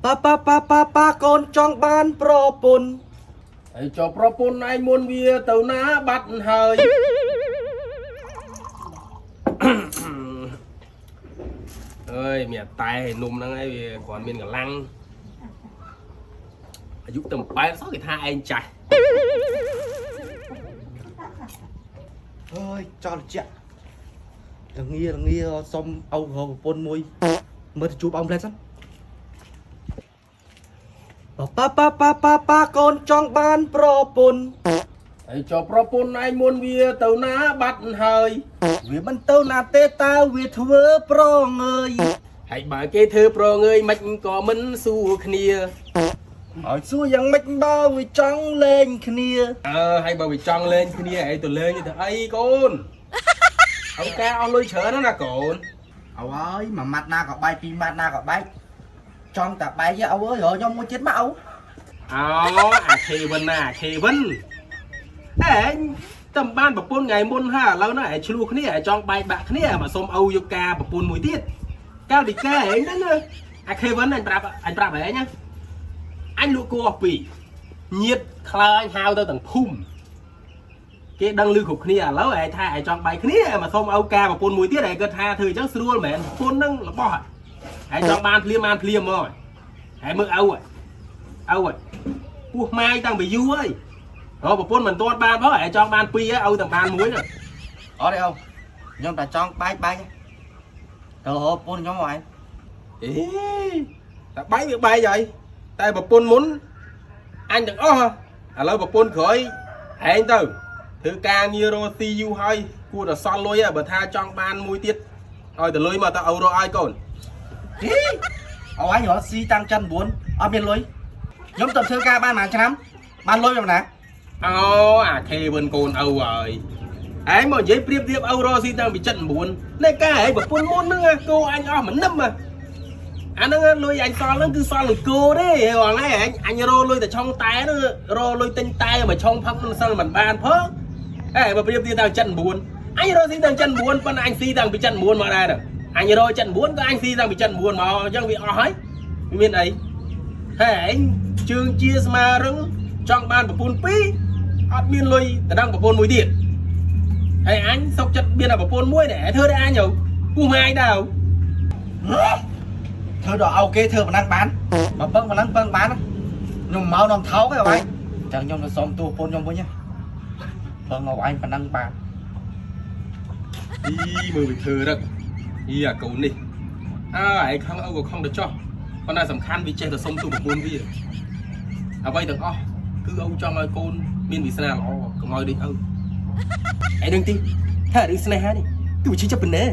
ប៉ាប៉ាប៉ាប៉ាប៉ាកូនចង់បានប្រពន្ធ ហើយចុះប្រពន្ធឯងមុនវាទៅណាបាត់ហើយ អើយមានតែនំហ្នឹងឯងវាគ្រាន់មានកម្លាំងអាយុតែ8សោះគេថាឯងចាស់ អើយចោលជាក់រងារងាសុំឪរកប្រពន្ធមួយមើលទៅជួបអោមផ្លែសិនប៉ាប៉ាប៉ាប៉ាប៉ាកូនចង់បានប្រពន្ធ ហើយចុះប្រពន្ធឯងមុនវាទៅណាបាត់ហើយ វាមិនទៅណាទេតើវាធ្វើប្រងើយ ហើយបើគេធ្វើប្រងើយមិនក៏មិនសួរគ្នា ឲ្យសួរយ៉ាងម៉េចបើវាចង់លេងគ្នា អើហើយបើវាចង់លេងគ្នាឯងទៅលេងទៅអីកូន អង្ការអស់លុយច្រើនណាស់ណាកូន ឪអើយមួយម៉ាត់ណាក៏បែកពីរម៉ាត់ណាក៏បែកចង់តែបែកទេឪអើយរកខ្ញុំមួយទៀតមកឪ អូអាខេវិនណាអាខេវិនឯងតែមិនបានប្រពន្ធថ្ងៃមុនហើយឥឡូវហ្នឹងឯងឆ្លោះគ្នាឯងចង់បែកបាក់គ្នាមកសុំឪយកការប្រពន្ធមួយទៀតកាលពីកែឯងហ្នឹងណាអាខេវិនអញប្រាប់អញប្រាប់ឯងណាអញលក់គោអស់ពីរញៀតខ្លើអញហៅទៅទាំងភូមិគេដឹងឮគ្រប់គ្នាឥឡូវឯងថាឯងចង់បែកគ្នាមកសុំឪការប្រពន្ធមួយទៀតឯងគិតថាធ្វើអញ្ចឹងស្រួលមែនប្រពន្ធហ្នឹងរបស់ឯងចង់បានភ្លាមបានភ្លាមហ្មងឯងមើលឪឪ ពោះម៉ាយតាំងពីយូរហើយរកប្រពន្ធមិនទាន់បានផងឯងចង់បានពីរហើយឲ្យតែបានមួយហ្នឹង អត់ទេឪខ្ញុំតែចង់បែកបែកទៅរកប្រពន្ធខ្ញុំមកឯង អេតែបែកវាបែកហើយតែប្រពន្ធមុនអញទាំងអស់ហ៎ឥឡូវប្រពន្ធក្រោយឯងទៅធ្វើការងាររកស៊ីយូរហើយគួរតែសល់លុយហើយបើថាចង់បានមួយទៀតឲ្យតែលុយមកតើឪរកឲ្យកូន ហីឪអញរកស៊ីតាំងចិន9អត់មានលុយខ្ញុំទៅធ្វើការបានមួយឆ្នាំបានលុយប៉ុណ្ណា អូអាខេវិនកូនឪហើយឯងមកនិយាយប្រៀបធៀបឪរកស៊ីតាំងពី79នេះការឯងប្រពន្ធមុនហ្នឹងគោអញអស់មិននឹមហ៎ អាហ្នឹងលុយអញសល់ហ្នឹងគឺសល់នឹងគោទេហងឯងអញរលុយតែឆុងតែហ្នឹងរលុយទិញតែមកឆុងផឹកនឹងសិលមិនបានផងអេបើប្រៀបធៀបដល់79អញរកស៊ីតាំង79ប៉ុន្តែអញស៊ីតាំងពី79មកដែរអញរក79ក៏អញស៊ីតាំងពី79មកអញ្ចឹងវាអស់ហើយវាមានអីហេឯងជើងជាស្មារឹងចង់បានប្រពន្ធពីរអត់មានលុយទៅដល់ប្រពន្ធមួយទៀតហើយអញសុកចិត្តមានតែប្រពន្ធមួយដែរធ្វើដែរអញទៅពោះម៉ាយដែរ ធ្វើដល់អូគេធ្វើប៉ុណ្ណឹងបានបើពឹងប៉ុណ្ណឹងពឹងបានខ្ញុំមកនាំថោកឯងឪឯងចឹងខ្ញុំទៅសុំទោសប្រពន្ធខ្ញុំវិញពឹងឪឯងប៉ុណ្ណឹងបាន អីមើលវាធ្វើរឹកអីអាកូននេះអើឯងខឹងឪក៏ខឹងទៅចោះប៉ុន្តែសំខាន់វាចេះតែសុំទូប្រពន្ធវាអ្វីទាំងអស់គឺឪចង់ឲ្យកូនមានវាសនាល្អកុំឲ្យដូចឪឯងដឹងទីថារឿងស្នេហានេះគឺវាឈឺចាប់ប៉ុណ្ណា